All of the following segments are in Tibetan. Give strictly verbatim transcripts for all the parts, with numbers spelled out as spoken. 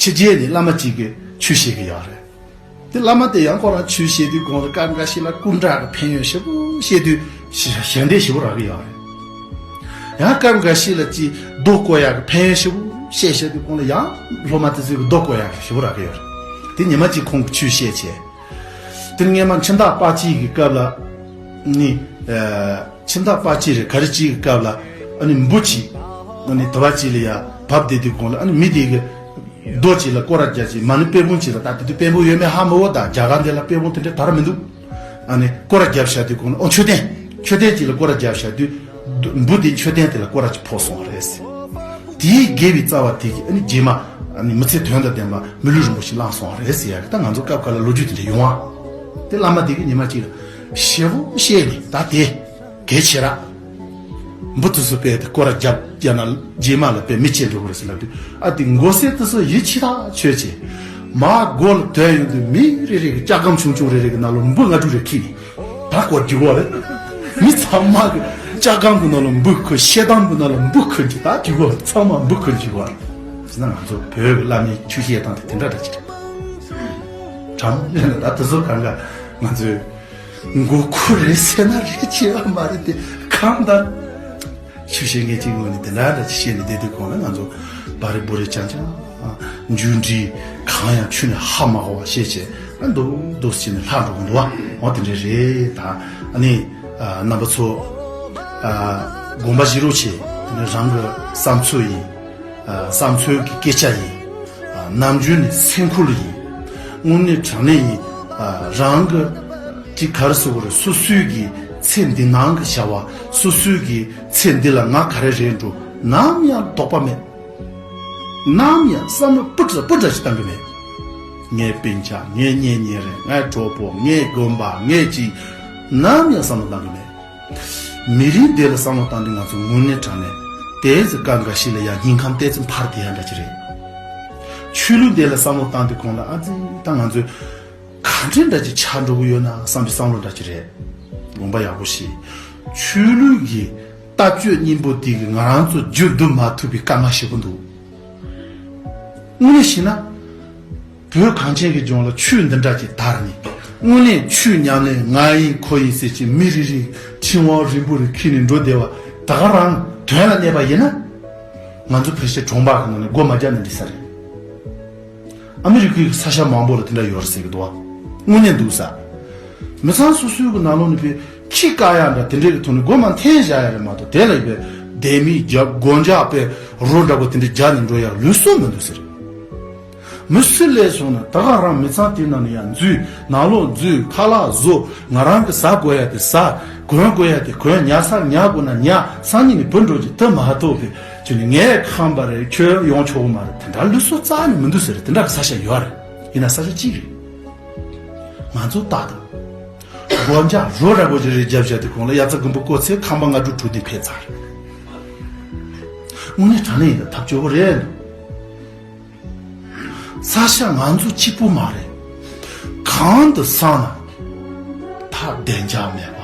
ཕྱི་རྒྱལ་ནས་བླ་མ་གཅིག་གིས་ཆོས་བཤད་ཀྱི་ཡོད་རེད། དེ་བླ་མ་དེ་ཡང་ཁོ་རང་ཆོས་བཤད་དུས་གོང་ལ་སྐབས་འགའ་ཤས་ལ་སྐུ་འདྲ་གི་ཕན་ཡོན་ཞེ་པོ་བཤད་དུས་ཞལ་འདེབས་ཞེ་པོ་རག་གི་ཡོད་རེད། ཡང་སྐབས་འགའ་ཤས་ལ་ཅིག་རྡོ་བརྐོ་ཡག་གི་ཕན་ཡོན་ཞེ་པོ་བཤད་བཤད་དུས་གོང་ལ་ཡང་སློབ་མ་དེ་ཚོས་གི་རྡོ་བརྐོ་ཡག་གི་ཞེ་པོ་རག་གི་ཡོད་རེད། དེ་ཉི་མ་གཅིག་ཁོང་གིས་ཆོས་བཤད་བྱས། དེ་སྔས་མ་ཁྱིམ་བདག་དཔའ་སྐྱིད་ཀྱི་སྐབས་ལ་ནི། ཁྱིམ་བདག་དཔའ་སྐྱིད་རེད་ག་རེ་གཅིག་གི་སྐབས་ལ་ཨ་ནི་འབུ་གཅིག་ཨ་ནི་དུ་བ་གཅིག་ལ་ཡ་བབས་བསྡད་དུས་གོང་ལ་ཨ་ནི་མི་དེ་གི་རྡོ་གཅིག་ལ་སྐོར་ར་རྒྱག་ཅིག་མ་ཎི་པད་སྦོམ་གཅིག་ལ་ད་དེ་དུས་པད་སྦོམ་ཡོད་མེད་ཧ་མི་གོ། ད་རྒྱ་གར་འདི་ལ་པད་སྦོམ་དེ་འདྲ་དར་མི་འདུག་ཨ་ནི་སྐོར་ར་རྒྱབ་བཞག་དུས་གོང་ལ་ཨོ་མཆོད་རྟེན་མཆོད་རྟེན་གཅིག་ལ་སྐོར་ར་རྒྱབ་བཞག་དུས་འབུ་དེ་མཆོད་རྟེན་དེ་ལ་སྐོར་ར་གཅིག་ཕོག་སོང་བ་རེད་ཟེར། དེའི་དགེ་བའི་རྩ་བ་དེ་གིས་ཨ་ནི་རྗེས་མ་ཨ་ནི་མི་ཚེ་དོན་དང་ལྡན་པ་མི་ལུས་རིན་པོ་ཆེ་བླངས་སོང་བ་རེད་ཟེར་ཡ་གི་ད་ང་ཚོ་སྐབས་ཁ་ལ་ལོ་རྒྱུས་དེ་འདྲ་ཡོང་བ། དེ་བླ་མ་དེ་གིས་ཉི་མ་གཅིག་ལ་ཞེ་པོ་བཤད་ནས་ད་དེ་གལ་ཆེ་ར། འབུ་དེ་ཚོ་དཔེ་དེ་སྐོར་ར་རྒྱབ་རྒྱབ་ན་རྗེས་མ་ལ་དཔེ་མི་ཆེ་འགྲོ་གི་རེད་ཟེར་ལབ་དུས་ཨ་དེ་མགོ་སེར་དེ་ཚོ་ཡིད་ཆེས་ཐག་ཆོད་བྱས། མར་སྒོ་ལ་དོན་ཡོང་དུས་མི་རེ་རེ་གི་ལྕགས་སྒམ་ཆུང་ཆུང་རེ་རེ་གི་ནང་ལ་འབུ་ལྔ་དྲུག་རེ་ཁྱེར་ནས་ད་སྐོར་རྒྱུག་གོ་རེད། མི་ཚང་མ་གི་ལྕགས་སྒམ་གི་ནང་ལ་འབུ་ཁུར། ཤེལ་དམ་གི་ནང་ལ་འབུ་ཁུར་གྱི་ད་རྒྱུག་གོ་རེད། ཚང་མ་འབུ་ཁུར་རྒྱུག་གོ་རེད། ཟེར་ན་ང་ཚོ་བོད་ཀྱི་བླ་མའི་ཆོས་བཤད་སྟངས་དེ་དེ་འདྲ་འདྲ་ཅིག་རེད། དྲང་མོ་ལབ་ན་ད་དེ་ཚོ་གང་ག་ང་ཚོས་མགོ་འཁོར་རེད་ཟེར་ན་རེད་ཆེ་བ་མ་རེད་དེ་གང་ལྟར་ཆོས་བཤད་མཁན་གཅིག་ངོས་ནས་དེ་འདྲ་འདྲ་ཅིག་བཤད་ནས་བསྡད་དུས་གོང་ལ་ང་ཚོ་བ་རེ་བུ་རེ་ཅང་ཅང་འཇུ་འདྲི་གང་ཡང་ཆུ་ནས་ཧ་མ་གོ་བ་བཤད་བྱས་ཨ་འདུག་འདུག་ཟེར་ནས་ལྷག་འགྲོ་གི་འདུག་བ། འོ་དེ་འདྲ་རེད། ད་ཨ་ནི་རྣམ་པ་ཚོ་དགོངས་པ་བཞེས་རོགས་བྱེད། དེ་ནི་རང་གི་བསམ་ཚུལ་ཡིན། བསམ་ཚུལ་གྱི་སྐད་ཆ་ཡིན། ནམ་རྒྱུན་ནས་སེམས་ཁུར་ཡིན། དངོས་གནས་དྲང་གནས་ཡིན། རང་གི་ཅིག་ག་རེ་ཟེར་དགོས་རེད། སོ་སོའི་གི་ཚེ་འདི་ནང་གི་བྱ་བ། སོ་སོའི་གི་ཚེ་འདི་ལ་ང་ག་རེ་རེད་འགྲོ། ནམ་ཡང་དོགས་པ་མེད། ནམ་ཡང་བསམ་བློ་སྤུ་ཙམ་སྤུ་ཙམ་ཞིག་བཏང་གི་མེད། ངའི་སྤུན་ཆ། ངའི་གཉེན་ཉེ་རེད། ངའི་གྲོགས་པོ། ངའི་དགོན་པ། ངའི་ཅིག་ནམ་ཡང་བསམ་བློ་བཏང་གི་མེད། མི་རིགས་འདི་ལ་བསམ་བློ་བཏང་དུས་ང་ཚོ་དངོས་གནས་དྲང་གནས་དེ་ཚོ་སྐབས་འགའ་ཞིག་ལ་ཡང་སྙིང་ཁམས་ཏོག་ཙམ་འཕར་བསྡད་ཡ་འདྲ་ཅིག་རེད། ཆོས་ལུགས་འདི་ལ་བསམ་བློ་བཏང་དུས་གོང་ལ་ཨ་ཙི་ད་ང་ཚོས་གང་འདྲ་འདྲ་ཅིག་ཆགས་འགྲོ་གི་ཡོད་ན་བསམ་པའི་བསམ་བློ་འདྲ་ཅིག་རེད། དགོངས་པ་ཡག་པོ་བཞེས། ཆོས་ལུགས་ཀྱི་ལྟ་སྤྱོད་སྙིང་པོ་དེ་གིས་ང་རང་ཚོ་རྒྱུད་བསྡུ་མ་ཐུབ་པའི་དཀའ་ངལ་ཞེ་པོ་འདུག་དངོས་གནས་བཤད་ན། བོད་གངས་ཅན་གྱི་ལྗོངས་ལ་ཆོས་འདི་འདྲ་ཅིག་དར་ནས། དངོས་གནས་ཆོས་ཉམས་ལེན་ང་ཡིན་ཁོ་ཡིན་ཟེར་གྱི་མི་རེ་རེ་ཁྲི་དབང་རིང་པོ་རེ་འཁྱེར་ནས་འགྲོ་བསྡད་པ་ད་ག་རང་དོན་ལ་གནས་པ་ཡིན་ན། ང་ཚོ་ཕལ་ཆེར་གྲོང་པ་གི་ནང་ནས་སྒོ་མ་བརྒྱབ་ན་འགྲིག་ས་རེད། ཨ་མི་རི་ཀའི་ས་ཆ་མང་པོ་ལ་དེ་འདྲ་ཡོད་རེད་ཟེར་གི་འདུག་བ། དངོས་གནས་འདུག་ས། མི་ཚང་སོ་སོའི་གི་ནང་ལོགས་ནས་པའི་ཁྱི་བཀག་ཡ་འདྲ་དེ་འདྲའི་གི་ཐོག་ནས་སྒོ་མ་འཐེན་བཞག་ཡ་རེད་མ་གཏོགས་དེ་ལ་ཡི་པའི་ལྡེ་མིག་རྒྱབ་སྒོ་འཇག་པའི་རོ་འདྲ་པོ་དེ་འདྲ་རྒྱག་ནས་འགྲོ་ཡ་ལུས་སྲོག་མི་འདུག་ཟེར། མི་སུ་སླེབས་སོང་ན་ད་ག་རང་མི་ཚང་དེ་ནང་ནས་ཡང་འཛུལ། ནང་ལོགས་འཛུལ། ཁ་ལག་བཟོ། ང་རང་གི་ཟ་དགོས་ཡ་དེ་ཟ། གོན་དགོས་ཡ་དེ་གོན། ཉལ་སར་ཉལ་དགོས་ན་ཉལ། སང་ཉིན་ནས་བུད་འགྲོ་རྒྱུ་དེ་མ་གཏོགས་པའི་ཁྱོད་ནི་ངས་ཁམས་པ་རེད། ཁྱོད་ཡོང་ཆོག་གི་མ་རེད། དེ་འདྲ་ལུས་སྲོག་རྩ་ནས་མི་འདུག་ཟེར། དེ་འདྲ་གི་ས་ཆ་ཡོད་རེད། ཡིན་ན་ས་ཆ་གཅིག་རེད། ང་ཚོ་ལྟ་དང་། སྒོ་འཇག་རོ་འདྲ་པོ་ཅིག་རེ་རྒྱབ་བཞག་དུས་གོང་ལ་དབྱར་རྩྭ་དགུན་འབུ་བརྐོས་ཚེ་ཁང་པ་ལྔ་དྲུག་དྲུག་དེ་ཕེབས་ཚར་རེད། དངོས་གནས་དྲང་གནས་ཡིན་ན་ཐབས་སྐྱོ་པོ་རེད། ས་ཆ་ང་ཚོ་གཅིག་པུ་མ་རེད། གང་དུ་སོང་ན་ད་བདེ་འཇགས་མེད་པ།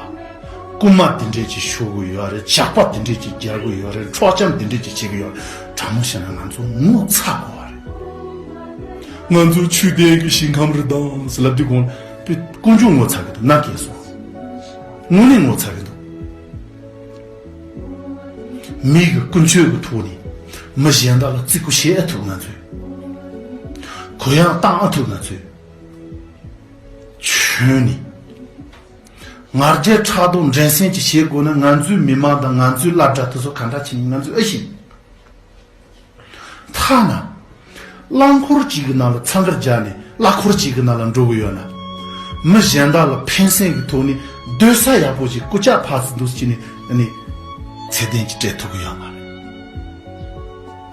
རྐུན་མ་དེ་འདྲས་ཅིག་ཤོར་གི་ཡོད་རེད། ཇག་པ་དེ་འདྲས་ཅིག་རྒྱག་གི་ཡོད་རེད། འཕྲོག་བཅོམ་དེ་འདྲས་ཅིག་བྱེད་གི་ཡོད་རེད། དྲང་མོ་བཤད་ན་ང་ཚོ་ངོ་ཚ་དགོས་པ་རེད། ང་ཚོ་ཆོས་ལྡན་གྱི་ཞིང་ཁམས་རེད་དམ་ཟེར་ལབ་དུས་གོང་དཔེ་དཀོན་མཆོག་ངོ་ཚ་གི་འདུག་ནམ་སྐྱེས་སོང་། དངོས་གནས་ངོ་ཚ་གི་འདུག་མི་གི་ཀུན་སྤྱོད་ཀྱི་ཐོག་ནས་མི་གཞན་དག་ལ་བརྩི་བཀུར་བྱེད་ཨེ་ཐུབ། ང་ཚོས་གུ་ཡངས་བཏང་ཨེ་ཐུབ། ང་ཚོས་བྱོན་ནས་ང་རྒྱལ་ཕྲག་དོག་འགྲན་སེམས་ཀྱི་བྱེད་དགོས་ན་ང་ཚོའི་མི་མང་དང་ང་ཚོའི་སློབ་གྲྭ་དེ་ཚོ་ག་འདྲ་བྱས་ནས་ང་ཚོས་ཨེ་ཤེས། ཐ་ན། རླངས་འཁོར་གཅིག་གི་ནང་ལ་འཚང་ཁ་རྒྱག་ནས་གླ་འཁོར་གཅིག་གི་ནང་ལ་འགྲོ་གི་ཡོད་ན། མི་གཞན་དག་ལ་ཕན་སེམས་ཀྱི་ཐོག་ནས་སྡོད་ས་ཡག་པོ་ཞིག་སྐུ་ལྕགས་ཕར་ཚུར་འདུག་ཅིག་ནས་ཨ་ནི་ཚད་ལྡན་གྱི་སྤྲད་ཐུབ་ཀྱི་ཡོད་མ་རེད།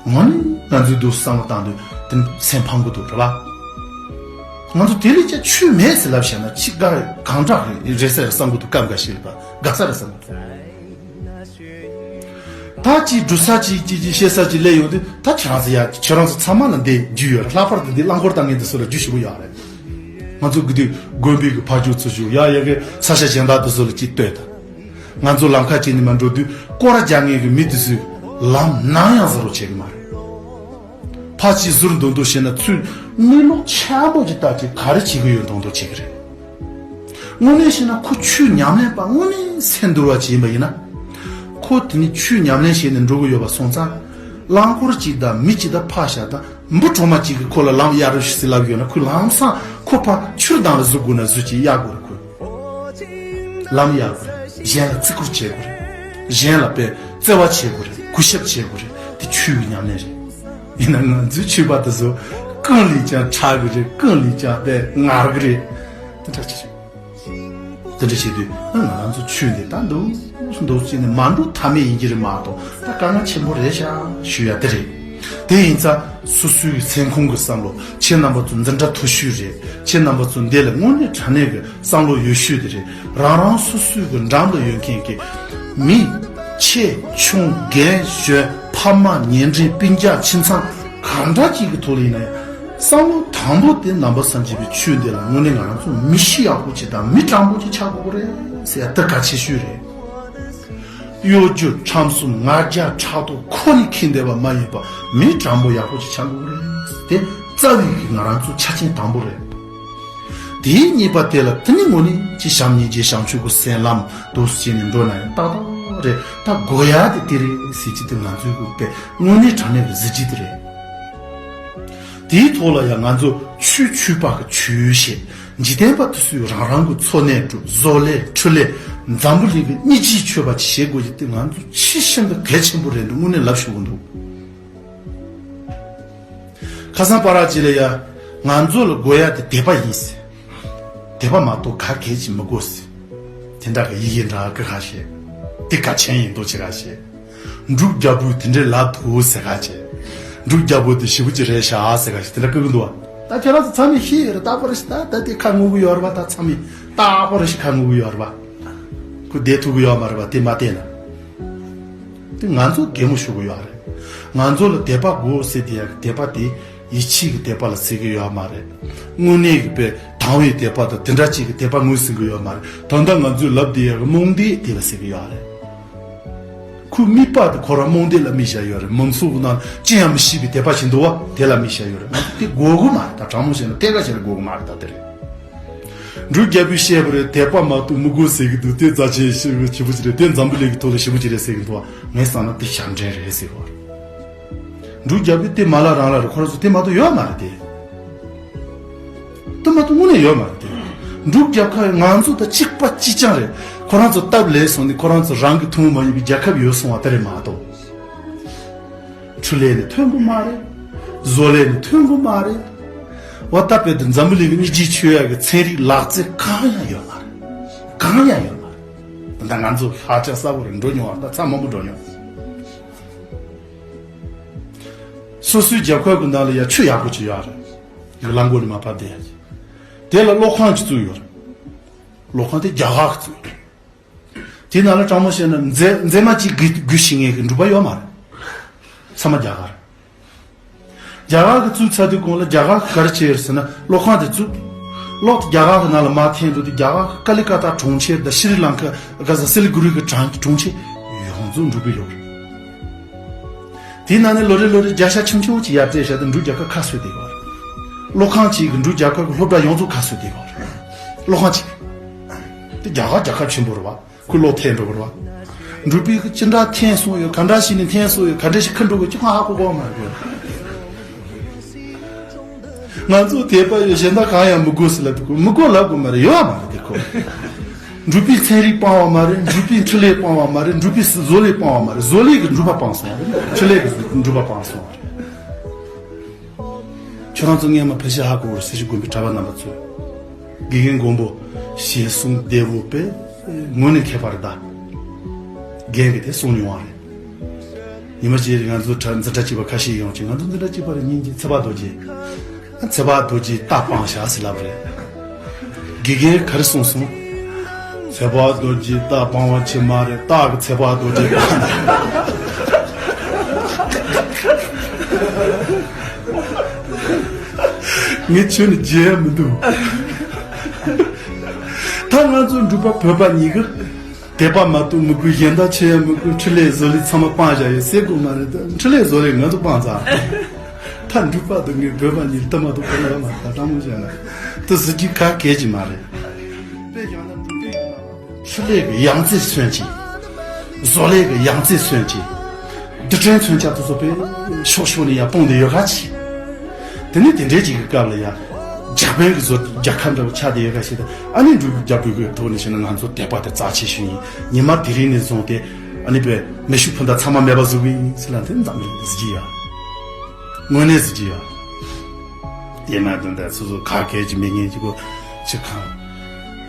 ངོ་ནས་ང་ཚོའི་འདུག་བསམ་བློ་བཏང་དུས་དེ་སེམས་ཕམ་གི་འདུག་རེད་པ། ང་ཚོ་དེ་ལས་ཀྱང་ཆོས་མེད་ཟེར་ལབ་བྱས་ན་ཅི་དགའ་གང་དྲག་རེད་ཟེར་བསམ་གི་འདུག་སྐབས་འགའ་ཞིག་ལ་དགའ་ས་རེད་བསམ་གི་འདུག་ད་ཅིག་འགྲོ་ས་ཅིག་ཅིག་ཅིག་བཤད་ས་ཅིག་སླེབས་ཡོང་དུས་ད་ཁྱེད་རང་ཚོ་ཡ་ཁྱེད་རང་ཚོ་ཚང་མ་ལ་འདི་རྒྱུས་ཡོད་རེད། ལྷག་པར་དུ་འདི་རླངས་འཁོར་བཏང་མཁན་འདི་ཚོ་ལ་རྒྱུས་ཞེ་པོ་ཡོད་རེད། ང་ཚོ་གི་དུས་དགོན་པའི་གི་ཕ་ཇོ་ཚོ་བཞུགས་ཡ་ཡ་གི་ས་ཆ་གཞན་དག་འདི་ཚོ་ལ་ཅིག་ལྟོས་དང་། ང་ཚོ་ལམ་ཁ་ཅིག་ནས་མར་འགྲོ་དུས་སྐོར་ར་རྒྱག་མཁན་གི་མི་འདི་ཚོས་ལམ་ནམ་ཡང་བཟོ་རོགས་བྱེད་གི་མ་རེད། ཕར་ཅིག་ཟུར་འདོན་འདོན་བྱས་ན་ཚུར་མིག་ལོག་ཆེན་པོ་ཅིག་བལྟས་ཅིག་ག་རེ་བྱེད་ཀྱི་ཡོད་འདོན་འདོན་བྱེད་ཀྱི་རེད། དངོས་གནས་བཤད་ན་ཁོ་ཆོས་ཉམས་ལེན་པ་དངོས་གནས་སེམས་འདུལ་བ་ཅིག་ཡིན་པ་ཡིན་ན། ཁོ་དེ་ནི་ཆོས་ཉམས་ལེན་བྱས་ནས་འགྲོ་གི་ཡོད་པ་སོང་ཙང་། རླངས་འཁོར་གཅིག་དང་མི་གཅིག་དང་ཕར་བཞག་དང་འབུ་གྲོག་མ་གཅིག་གིས་ཁོ་ལ་ལམ་གཡར་རོགས་ཞུ་ཟེར་ལབ་ཡོད་ན། ཁོས་ལམ་སང་ཁོ་ཕར་ཆུར་ལྡང་ལ་ཟུག་དགོས་ན་ཟུག་ཅིག་གཡར་དགོས་རེད། ཁོས་ལམ་གཡར་དགོས་རེད། གཞན་ལ་བརྩི་བཀུར་བྱེད་དགོས་རེད། གཞན་ལ་དཔེ་བརྩེ་བ་བྱེད་དགོས་རེད། གུས་ཞབས་བྱེད་དགོས་རེད། དེ་ཆོས་ཀྱི་ཉམས་ལེན་རེད། ཡིན་ན་ང་ཚོའི་ཆོས་པ་དེ་ཚོ་གང་ལས་ཀྱང་ཁྲག་གི་རེད། གང་ལས་ཀྱང་དཔེ་ངར་གི་རེད། དེ་འདྲ་ཅིག་རེད། དེ་འདྲ་བྱེད་དུས་ང་རང་ཚོ་ཆོས་འདི་ད་འདུག་འདུག་བྱས་ནས་མ་འགྲོ་ཐབས་མེད་ཡིན་གྱི་རེད་མ་གཏོགས། ད་དཀའ་ངལ་ཆེན་པོ་རེད་ཤག་ཞུ་ཡ་དེ་རེད། དེ་ཡིན་ཙང་སོ་སོའི་སེམས་ཁོང་གི་བསམ་བློ། ཁྱེད་རྣམ་པ་ཚོ་འཛིན་གྲྭ་མཐོ་ཤོས་རེད། ཁྱེད་རྣམ་པ་ཚོ་འདི་ལ་དངོས་གནས་དྲང་གནས་ཀྱི་བསམ་བློ་ཡོད་ཤོས་དེ་རེད། རང་རང་སོ་སོའི་གི་འགྲམ་དུ་ཡོད་མཁན་གྱི་མི་ཆེ་ཆུང་རྒན་གཞོན་ཕ་མ་ཉེ་འབྲེལ་སྤུན་ཀྱག་ཁྱིམ་ཚང་གང་འདྲ་ཅིག་གི་ཐོག་ལ་ཡིན་ན་ཡང་། བསམ་བློ་དང་པོ་དེ་ནང་པ་སངས་རྒྱས་པའི་ཆོས་འདི་ལ་དངོས་གནས་ང་རང་ཚོ་མི་གཤིས་ཡག་པོ་ཅིག་དང་མི་དྲང་པོ་ཅིག་ཆགས་དགོས་ཀྱི་རེད་ཟེར་ཡ་དེ་གལ་ཆེ་ཤོས་རེད། གཡོ་སྒྱུ་ཁྲམ་གསུམ་ང་རྒྱལ་ཕྲག་དོག་ཁོ་ནས་ཁེངས་བསྡད་པ་མ་ཡིན་པ་མི་དྲང་པོ་ཡག་པོ་ཅིག་ཆགས་དགོས་ཀྱི་རེད་ཟེར། དེ་རྩ་བའི་གི་ང་རང་ཚོ་ཆ་རྐྱེན་དང་པོ་རེད། དེའི་གཉིས་པ་དེ་ལ་དེ་ནི་དངོས་གནས་ཀྱི་བྱམས་སྙིང་རྗེ་བྱང་ཆུབ་ཀྱི་སེམས་ལམ་དུ་བྱས་ནས་འགྲོ་ན་ཡང་ཏག་ཏག་རེད། ད་དགོས་ཡ་དེ་དེ་རེད་ཟེར་གྱི་དེ་ང་ཚོའི་གི་དཔེ་དངོས་གནས་དྲང་གནས་ཀྱི་གཟི་བརྗིད་དེ་རེད། དེའི་ཐོག་ལ་ཡང་ང་ཚོ་ཆོས་ཆོས་པ་གི་ཆོས་བཤད། འཇིག་རྟེན་པ་དེ་ཚོས་རང་རང་གི་འཚོ་གནས་སྒྲུབ། བཟོ་ལས་འཕྲུལ་ལས་འཛམ་བུ་གླིང་གི་སྙིང་རྗེའི་ཆོས་པ་ཅིག་བྱེད་དགོས་ཀྱི་དེ་ང་ཚོ་ཆེས་ཤིན་ཏུ་གལ་ཆེན་པོ་རེད་འདུག་དངོས་གནས་ལབ་ཞུ་གི་འདུག་ཁ་སང་པ་ར་ཅིག་ལ་ཡ། ང་ཚོ་ལ་དགོས་ཡ་དེ་དད་པ་ཡིན་ཟེར། དད་པ་མ་གཏོགས་ག་གེ་ཅིག་མི་དགོས་ཟེར། དེ་འདྲ་གི་ཡི་གེ་འདྲ་གི་ཁ་ཤས། དེ་གལ་ཆེན་ཡིན་མདོག་ཅིག་ཁ་ཤས། འབྲུག་རྒྱལ་པོས་དེ་འདྲའི་ལབ་འདུག་ཟེར་ཁ་ཅིག་འབྲུག་རྒྱལ་པོ་དེ་ཞེ་པོ་ཅིག་རེད་ཤག་ཟེར་ཁ་ཅིག་དེ་འདྲ་བཀོད་གི་འདུག་བ། ད་ཁྱེད་རང་ཚོ་ཚང་མས་ཤེས་ཡོད་རེད། རྟག་པར་ཞིག་ད་ད་དེ་ཁ་ངུ་གི་ཡོད་རེད་པ། ད་ཚང་མས་རྟག་པར་ཞིག་ཁ་ངུ་གི་ཡོད་རེད་པ། ཁོ་བསྡད་ཐུབ་གི་ཡོད་མ་རེད་པ། དེ་མ་བལྟས་ན། དེ་ང་ཚོ་གད་མོ་ཤོར་གི་ཡོད་རེད། ང་ཚོ་ལ་དད་པ་དགོས་ཟེར་དེ་ཡ་གི་དད་པ་དེ་ཡིད་ཆེས་ཀྱི་དད་པ་ལ་ཟེར་གི་ཡོད་མ་རེད། དངོས་གནས་ཀྱི་དཔེ་དང་བའི་དད་པ་དང་དེ་འདྲ་ཅིག་གི་དད་པ་ངོས་ཟིན་གི་ཡོད་མ་རེད། ད་ལྟ་ང་ཚོས་ལབ་བསྡད་ཡ་གི་རྨོངས་དད་དེ་ལ་ཟེར་གི་ཡོད་རེད། ཁོའི་དམིགས་པ་དེ་ཁོ་རང་རྨོངས་དད་ལ་དམིགས་བཞག་ཡོད་རེད། མང་ཚོགས་ཀྱི་ནང་ཅི་ཡང་མི་ཤེས་པའི་དད་པ་ཞིག་འདུག་བ། དེ་ལ་དམིགས་བཞག་ཡོད་རེད། ང་ཚོ་དེ་དགོས་གི་མ་རེད། ད་དྲང་མོ་བཤད་ན་གཏན་འཁེལ་བྱས་ན་དགོས་གི་མ་རེད། ད་དེ་རེད། འབྲུག་རྒྱལ་པོས་བཤད་པ་རེད། དད་པ་མ་གཏོགས་མི་དགོས་ཟེར་གི་འདུག་དེ་རྩ་ཆེན་ཞེ་པོ་ཅིག་རེད། དེ་འཛམ་བུ་གླིང་གི་ཐོག་ལ་ཞེ་པོ་ཅིག་རེད་ཟེར་གི་འདུག་ངས་བསམ་ན་དེ་ཞབས་འདྲེན་རེད་ཟེར་གི་བ། འབྲུག་རྒྱལ་པོས་དེ་མ་ལབ་རང་ལབ་རེད། ཁོ་རང་ཚོ་དེ་མ་གཏོགས་ཡོད་མ་རེད་དེ། དེ་མ་གཏོགས་དངོས་གནས་ཡོད་མ་རེད་དེ། འབྲུག་རྒྱལ་ཁབ་ང་ཚོ་དང་གཅིག་པ་གཅིག་རྐྱང་རེད། ཁོ་རང་ཚོ་སྟབས་ལེགས་སོང་ནས་ཁོ་རང་ཚོ་རང་གི་ཐུན་མོང་མ་ཡིན་པའི་རྒྱལ་ཁབ་ཡོད་སོང་བ་དེ་རེད་མ་གཏོགས། འཕྲུལ་ལས་ནི་ཐོན་གི་མ་རེད། བཟོ་ལས་ནི་ཐོན་གི་མ་རེད། འོ་ད་དཔེ་དེ་འཛམ་བུ་གླིང་གི་སྙིང་རྗེ་ཆེ་ཡ་གི་ཚན་རིག་ལག་རྩལ་གང་ཡང་ཡོད་མ་རེད། གང་ཡང་ཡོད་མ་རེད། ད་ང་ཚོ་ཤ་ཚ་ས་བོ་རེད། འགྲོ་མྱོང་བ་ད་ཚ་མང་པོ་འགྲོ་མྱོང་། སོ་སོའི་རྒྱལ་ཁབ་གི་ནང་ལ་ཡ་ཆུ་ཡག་པོ་ཅིག་ཡོད་རེད། ཡག་ལམ་མགོ་ནས་མར་ཕར་བསྡད་ཡ་ཅིག་དེ་ལ་གློག་ཁང་ཅིག་བཙུགས་ཡོད་རེད། གློག་ཁང་དེ་རྒྱ་གར་གི་བཙུགས་ཡོད་རེད། དེ་ནང་ལ་དྲང་མོ་བཤད་ན་མཛེས་མཛེས་མ་གཅིག་སྒུལ་སྒུལ་ཤེས་མཁན་གྱི་འབྲུག་པ་ཡོད་མ་རེད། ཚང་མ་རྒྱ་གར། རྒྱ་གར་གྱི་བཙུགས་ཚར་དུས་གོང་ལ་རྒྱ་གར་གྱི་ག་རེ་བྱས་ཡོད་ཟེར་ན་གློག་ཁང་དེ་བཙུགས། གློག་དེ་རྒྱ་གར་གྱི་ནང་ལ་མར་འཐེན་འགྲོ་དུས་རྒྱ་གར་གྱི་ཀ་ལི་ཀ་ཏ་གྲོང་ཁྱེར་དང་ཤྲི་ལང་ཀ་ག་ས་སི་ལི་གུ་རི་གི་གྲོང་གྲོང་ཁྱེར་ཡོངས་རྫོགས་འབྲུག་པའི་ལོག་རེད། དེའི་ནང་ནས་ལོ་རེ་ལོ་རེ་བརྒྱ་ཆ་ཆུང་ཆུང་ཅིག་ཡར་སྤྲད་བཞག་དུས་འབྲུག་རྒྱལ་ཁབ་ཁ་གསོས་བསྡད་ཡོད་རེད། གློག་ཁང་གཅིག་གིས་འབྲུག་རྒྱལ་ཁབ་ཀྱི་སློབ་གྲྭ་ཡོངས་རྫོགས་ཁ་གསོས་བསྡད་ཡོད་རེད། གློག་ཁང་གཅིག་དེ་རྒྱ་གར་རྒྱལ་ཁབ་ཆེན་པོ་རེད་བ། ཁོས་གློག་འཐེན་འགྲོ་གི་རེད་བ། འབྲུག་པས་ཅི་འདྲ་འཐེན་སོང་ཡོད། ག་འདྲ་བྱས་ནས་འཐེན་སོང་ཡོད། ག་འདྲ་ཞིག་ཁུར་འགྲོ་གི་ཅི་གང་ཧ་གོ་གོ་མ་རེད། ང་ཚོ་དད་པ་ཡོད། གཞན་དག་གང་ཡང་མི་དགོས་ཟེར་ལབ་དུས་ཁོ་མི་དགོས་ལབ་དགོས་མ་རེད། ཡོད་མ་རེད་དེ་ཁོ། འབྲུག་པའི་ཚན་རིག་སྤང་བ་མ་རེད། འབྲུག་པའི་འཕྲུལ་ལས་སྤང་བ་མ་རེད། འབྲུག་པའི་བཟོ་ལས་སྤང་བ་མ་རེད། བཟོ་ལས་ཀྱིས་འབྲུག་པ་སྤངས་སོང་བ་རེད། འཕྲུལ་ལས་ཀྱིས་འབྲུག་པ་སྤངས་སོང་བ་རེད། ཁྱོད་རང་ཚོ་སྔས་མ་ཕལ་ཆེར་ཧ་གོ་གི་རེད། སེར་བྱེས་དགོན་པའི་གྲྭ་པ་རྣམ་པ་ཚོས། དགེ་རྒན་མགོན་པོ་ཞེས་གསུངས་བདེ་བོ་པས་དངོས་གནས་མཁས་པ་རེད་ད། རྒན་གྱིས་དེ་གསུངས་མྱོང་བ་རེད། ཉི་མ་གཅིག་ང་ཚོ་གྲྭ་འཛིན་གྲྭ་གཅིག་པ་ཁ་ཤས་ཡོང་ཅིག་ང་ཚོ་འཛིན་གྲྭ་གཅིག་པ་རེད། སྙིང་རྗེ་ཚེ་དཔག་རྡོ་རྗེ། ཚེ་དཔག་རྡོ་རྗེས་རྟ་སྤངས་བཞག་ཟེར་ལབ་རེད། དགེ་རྒན་ག་རེ་གསུངས་སོང་། ཚེ་དཔག་རྡོ་རྗེས་རྟ་སྤངས་པ་ཅིག་མ་རེད། སྟག་གིས་ཚེ་དཔག་རྡོ་རྗེ་སྤངས་ནས། ངས་ཁྱོད་ནི་བརྗེད་ཡ་མི་འདུག་ད་ང་ཚོ་འབྲུག་པ་བོད་པ་གཉིས་ཀ་དད་པ་མ་གཏོགས་མི་དགོས། གཞན་དག་ཆེ་ཡ་མི་དགོས། འཕྲུལ་ལས་བཟོ་ལས་ཚང་མ་སྤངས་བཞག་ཡོད་ཟེར་དགོས་མ་རེད། ད་འཕྲུལ་ལས་བཟོ་ལས་ང་ཚོ་སྤངས་ཚར། ད་འབྲུག་པ་དང་ངའི་བོད་པ་གཉིས་ལྟ་མ་ཐུབ་པ་ལ་མ་ད་དྲང་མོ་བཤད་ན་དེ་ཟེར་རྒྱུ་ག་གལ་གྱི་མ་རེད། དཔེ་བཞག་ན་འབྲུག་པའི་ཡུལ་ལ་ཕྲིན་ལས་ཀྱི་ཡང་རྩེ་སོན་གྱི། བཟོ་ལས་ཀྱི་ཡང་རྩེ་སོན་གྱི། རྡུལ་ཕྲན་མཚོན་ཆ་དེ་ཚོ་དཔེ་ཕྱོགས་ཕྱོགས་ནས་ཡར་སྤུངས་ཏེ་ཡོད་ཁ་ཆེ། དེ་ནི་དེ་འདྲའི་ཅིག་གི་སྐབས་ལ་ཡ། འཇར་པན་གྱི་བཟོ་རྒྱལ་ཁབ་འདྲ་བོ་ཆགས་ཏེ་ཡོད་ཁ་ཆེ་ད། ཨ་ནི་འབྲུག་རྒྱལ་པོའི་གི་ཐོག་ནས་བཤད་ན་ང་ཚོ་དད་པ་དེ་རྩ་ཆེ་ཤོས་ཡིན། ཉི་མ་དེ་རིང་ནས་བཟུང་སྟེ་ཨ་ནི་དཔེ་མེ་ཤུགས་འཕུར་མདའ་ཚང་མ་མེད་པ་བཟོ་གི་ཡིན་ཟེར་ལ་དེ་འཛམ་གླིང་གཟི་བརྗིད་ཡ། དངོས་གནས་གཟི་བརྗིད་ཡ། དེས་ན་དོན་དག་སོ་སོ་ག་གལ་གྱི་མི་ངན་གྱི་གོ་ཅི་གང་།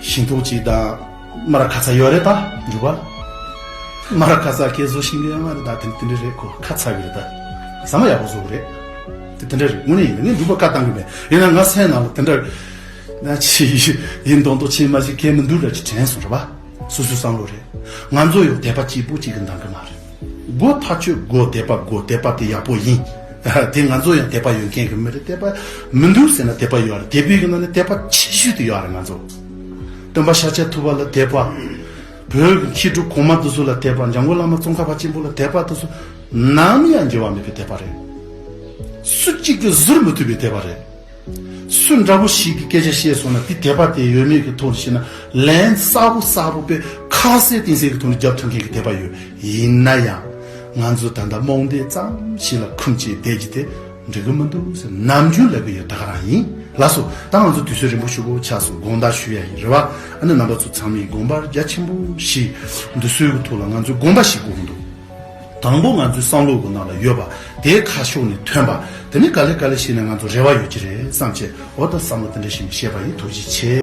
ཤིང་ཏོག་ཅིག་དང་། སྨ་ར་ཁ་ཚ་ཡོད་རེད་ད་འབྲུག་པ། སྨ་ར་ཁ་ཚ་སྐད་བཟོ་ཤེས་ཀྱི་ཡོད་མ་རེད་ད་དེ་དེ་འདྲ་རེད་ཁོ་ཁ་ཚ་གི་རེད་ད། ཟ་མ་ཡག་པོ་བཟོ་གི་རེད། དེ་དེ་འདྲ་རེད་དངོས་གནས་ཡིན་ད་ངས་འབྲུག་པ་བཀའ་བཏང་གི་མེད་ཡིན་ན་ང་སེམས་ནང་ལ་དེ་འདྲ། ན་ཆི་ཡིན་མདོག་མདོག་ཆེ་མ་ཞིག་གལ་མི་འདུག་ལ་ཅི་དྲན་སོང་རེད་པ། སོ་སོའི་བསམ་བློ་རེད། ང་ཚོ་ཡང་དད་པ་གཅིག་པུ་གཅིག་གི་འདང་གི་མ་རེད། དགོས་ཐག་ཆོད་དགོས་དད་པ་དགོས་དད་པ་དེ་ཡག་པོ་ཡིན། དེ་ང་ཚོ་ཡང་དད་པ་ཡོད་མཁན་གྱི་མི་རེད་དད་པ་མི་འདུག་ཟེར་ན་དད་པ་ཡོད་རེད་དད་པའི་གི་ནང་ནས་དད་པ་ཆེ་ཤོས་དེ་ཡོད་རེད་ང་ཚོ། སྟོན་པ་ཤཱཀྱ་ཐུབ་པ་ལ་དད་པ། བོད་ཀྱི་མཁས་གྲུབ་གོང་མ་དེ་ཚོ་ལ་དད་པ་འཇམ་མགོན་བླ་མ་ཙོང་ཁ་པ་ཆེན་པོ་ལ་དད་པ་དེ་ཚོ་ནམ་ཡང་འགྱུར་བ་མེད་པའི་དད་པ་རེད། སུ་གཅིག་གིས་ཟུར་མི་ཐུབ་པའི་དད་པ་རེད། སུ་འདྲ་པོ་ཞིག་གིས་སྐད་ཆ་བཤད་སོང་ན་དེ་དད་པ་དེ་ཡོད་མེད་ཀྱི་ཐོག་ནས་བཤད་ན་ལན་གསལ་པོ་གསལ་པོ་དཔེ་ཁ་གསལ་གཏིང་གསལ་གྱི་ཐོག་ནས་རྒྱབ་ཐུབ་མཁན་གྱི་དད་པ་ཡོད། ཡིན་ན་ཡང་ང་ཚོ་ད་ལྟ་རྨོངས་དད་ཙམ་ཞིག་ལ་འཁུམས་བྱས་བསྡད་ཀྱི་དེ་འགྲིག་གི་མི་འདུག་ཟེར་ནམ་རྒྱུན་ལབ་ཀྱི་ཡོད་ད་ག་རང་ཡིན། ལགས་སོ་ད་ང་ཚོ་དུས་ཚོད་རིང་པོ་ཞེ་པོ་ཆགས་སོང་དགོངས་དག་ཞུ་ཡ་ཡིན་རེད་བ། ཨ་ནི་རྣམ་པ་ཚོ་ཚང་མས་དགོངས་པ་རྒྱ་ཆེན་པོ་ཞིག་འདི་ཚོའི་གི་ཐོག་ལ་ང་ཚོས་དགོངས་པ་ཞིག་དགོས་ཀྱི་འདུག་དང་པོ་ང་ཚོའི་བསམ་བློ་གི་ནང་ལ་ཡོད་པ་དེའི་ཁ་ཕྱོགས་ནས་ཐོན་པ་དེ་ནི་ག་ལེ་ག་ལེ་བྱས་ནས་ང་ཚོ་རེ་བ་ཡོད་ཀྱི་རེད་བསམ་བྱས་འོ་ད་བསམ་བློ་དེ་འདྲ་ཞིག་བཤད་པ་ཡིན། ཐུགས་རྗེ་ཆེ།